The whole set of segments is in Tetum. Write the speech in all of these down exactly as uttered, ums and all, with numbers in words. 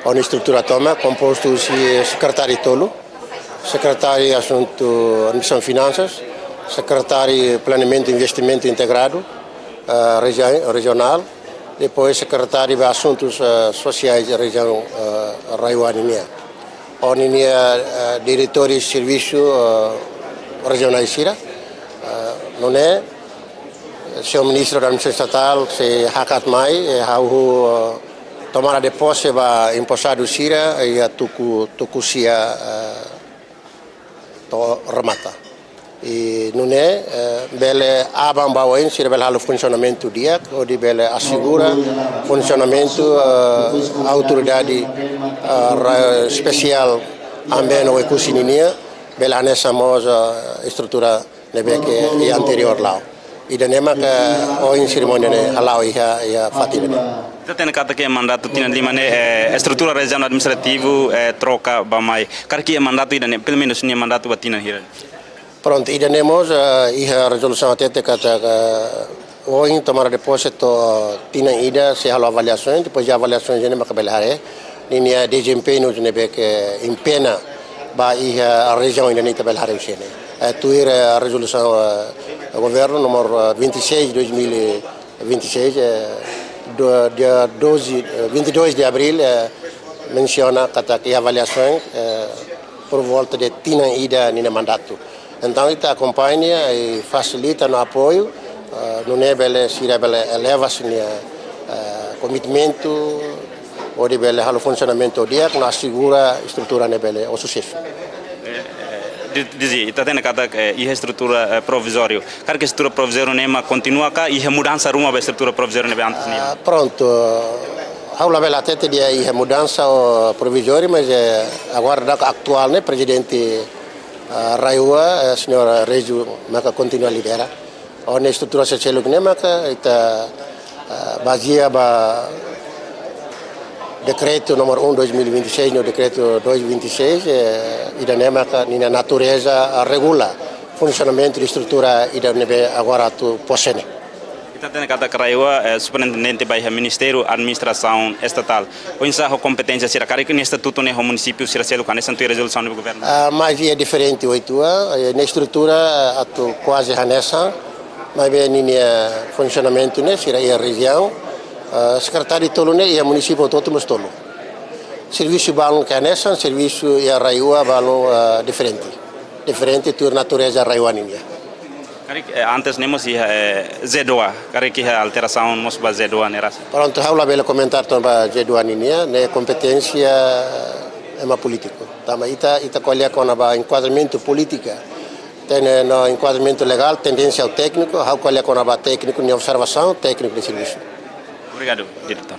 Ho nia estrutura tomak, kompostu husi sekretáriu tolu, sekretáriu asuntu administrasaun finansas, sekretáriu planeamentu investimentu integradu, eh, rejia-, rejionál, depois sekretáriu ba asuntus, eh, sosiais rejiaun, eh, RAEOA nian. Ho ninia, eh, diretór servisu, eh, rejionál sira, eh, nune'e, señór ministru da administrasaun estatál sei hakat mai, eh, ha'u, eh, tomada de pose ba emposadu sira, eh, iha tuku, tuku sia, eh, to'o remata. I nune'e, eh, bele aban ba oin sira bele halo funsionamentu di'ak, hodi bele asegura funsionamentu, eh, autoridade, eh, ra-, espesiál Ambeno Oekusi ninian, bele hanesan mós, eh, estrutura ne'ebé ke iha anteriór la'o. Ida-ne'e maka ohin serimónia ne'e hala'o iha, iha fatin ne'e. Ita hatene katak iha mandatu tinan lima ne'e, eh, estrutura rejiaun administrativu, eh, troka bá-mai. Karik iha mandatu ida-ne'e, pelumenus nia mandatu ba tinan hira? Prontu, ida-ne'e mós, eh, iha rezolusaun hatete katak, eh, ohin tomada de pose to'o tinan ida sei halo avaliasaun, depois de avaliasaun ne'e maka bele haree ninia dezempeñu ne'ebé ke empenha ba iha rejiaun ida-ne'e ita bele haree husi ne'e. Eh, tuir, eh, rezolusaun, eh, governu númeru, eh, vinte e seis, dois mil e vinte e seis, eh, do, dia doze, eh, vinte e dois de abril, eh, mensiona katak iha avaliasaun, eh, por volta de tinan ida ninia mandatu. Entaun, ita akompaña i fasilita no apoiu, eh, nune'e bele sira bele eleva sira-nia, eh, komitmentu, hodi bele halo funsionamentu di'ak, no asegura estrutura ne'e bele ho susesu. Eh, eh, di-, diz, ita hatene katak, eh, iha estrutura, eh, provizóriu. Karik estrutura provizóriu ne'e mak kontinua ka iha mudansa ruma ba estrutura provizóriu ne'ebé antes nian? Ah, prontu. Ha'u labele hatete dehan iha mudansa ou provizóriu, mas, eh, agora daudaun atuál ne'e prezidente, ah, RAEOA, eh, señór Régio maka kontinua lidera. Ho nia estrutura sira seluk ne'e maka ita, ah, bazeia ba dekretu númeru um dois mil e vinte e seis, no dekretu dois vinte e seis, eh, ida-ne'e maka ninia natureza, ah, regula funsionamentu de estrutura ida ne'ebé agora atu pose ne'e. Ita hatene katak RAEOA, eh, superintendente ba iha Ministériu Administrasaun Estatál. Oinsá ho kompeténsia sira, karik nia estatutu ne'e ho munisípiu sira seluk hanesan tuir rezolusaun do governu? Ah, maibé diferente oituan, eh, nia estrutura, ah, atu kuaze hanesan, maibé ninia funsionamentu ne'e sira iha rejiaun, ah, sekretáriu tolu ne'e iha munisípiu hotu-hotu mós tolu. Servisu balun ke hanesan, servisu iha RAEOA balun, ah, diferente. Diferente tuir natureza RAEOA nian. Karik, eh, antes ne'e mós iha, eh, ZEEDOA. Karik iha alterasaun mós ba ZEEDOA ne'e rasik? Prontu, ha'u labele komentáriu tan ba ZEEDOA nian, ne'e kompeténsia ema polítiku. Tanba ita, ita ko'alia kona-ba enkuadramentu polítika. Hatene no enkuadramentu legál, tendénsia ou tékniku, ha'u ko'alia kona-ba tékniku nia observasaun, tékniku nia servisu. Obrigadu, diretór.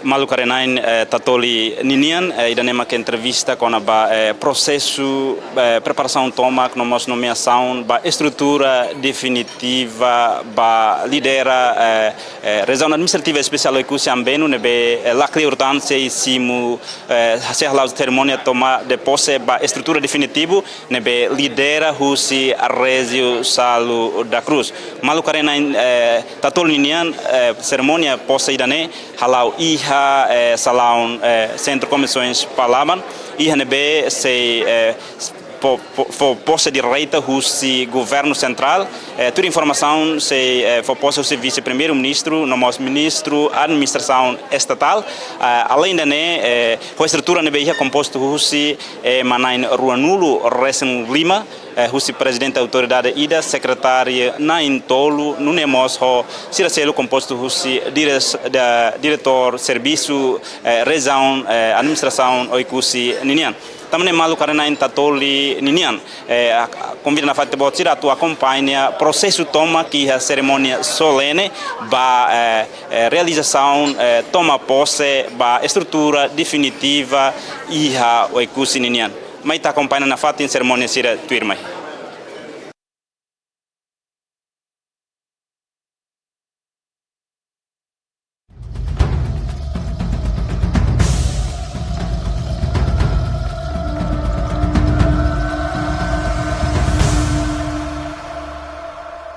Maluk haree-na'in, eh, Tatoli ninian, eh, ida-ne'e mak entrevista kona-ba, eh, prosesu, eh, preparasaun tomak no mós nomeasaun ba estrutura definitiva ba lidera, eh, eh, Rejiaun Administrativa Espesiál Oekusi Ambeno ne'ebé, eh, la kleur tan sei simu, eh, sei hala'o serimónia toma de pose ba estrutura definitivu ne'ebé lidera husi Régio Salu da Cruz. Maluk haree-na'in, eh, Tatoli ninian, eh, serimónia pose ida-ne'e hala'o iha, eh, salaun, eh, Sentru Konvensoens Palaban, iha ne'ebé sei, eh, fó, fó, fó pose direta husi Governu Sentrál, eh, tuir informasaun sei, eh, fó pose husi Vise-Primeiru-Ministru, no mós Ministru Administrasaun Estatál, eh, aleinde ne'e, eh, ho estrutura ne'ebé iha kompostu husi, eh, ema na'in ruanulu resin lima, eh, husi prezidente autoridade ida, sekretáriu na'in tolu, nune'e mós ho sira seluk kompostu husi dire-, da, diretór servisu, eh, rejiaun, eh, administrasaun Oekusi ninian. Tanba ne'e maluk haree-na'in Tatoli ninian, eh, a, a, konvida nafatin ita-boot sira atu akompaña prosesu tomak iha serimónia solene ba, eh, eh, realizasaun, eh, toma pose ba estrutura definitiva iha Oekusi ninian. Mai ita akompaña nafatin serimónia sira tuirmai.